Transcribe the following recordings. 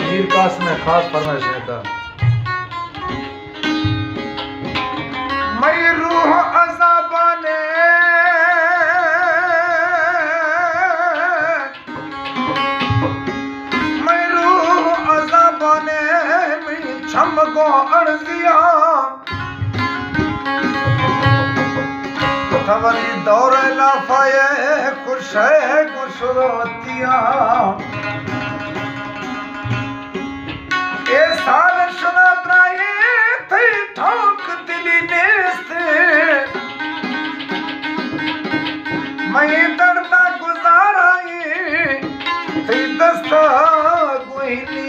میر قاسم ءِ خاص فرمائش اِنت۔ مئی روح عذابانے، مئی روح عذابانے، مئی چم گوں ارزیاں۔ توری دور لافائے خوش ہے گشروتیاں۔ اے سال شنا درائی تئی ٹھاک دلی نیست۔ مئی دردا گزارائی تئی دستا گوئنی۔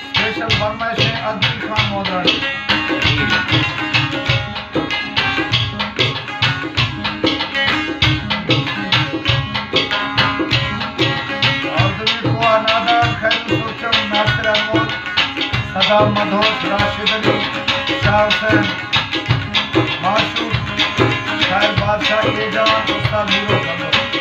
اسپیشل فرمائش ہے عدل خان مودراڑی۔ اور دلی کو انادا خیر سوچم ناصر احمد، صدا مدھوش، راشد علی، شاہ حسین، معشوق، شاعر بادشاہ کے جان، استاد ہیرو کھنڈو۔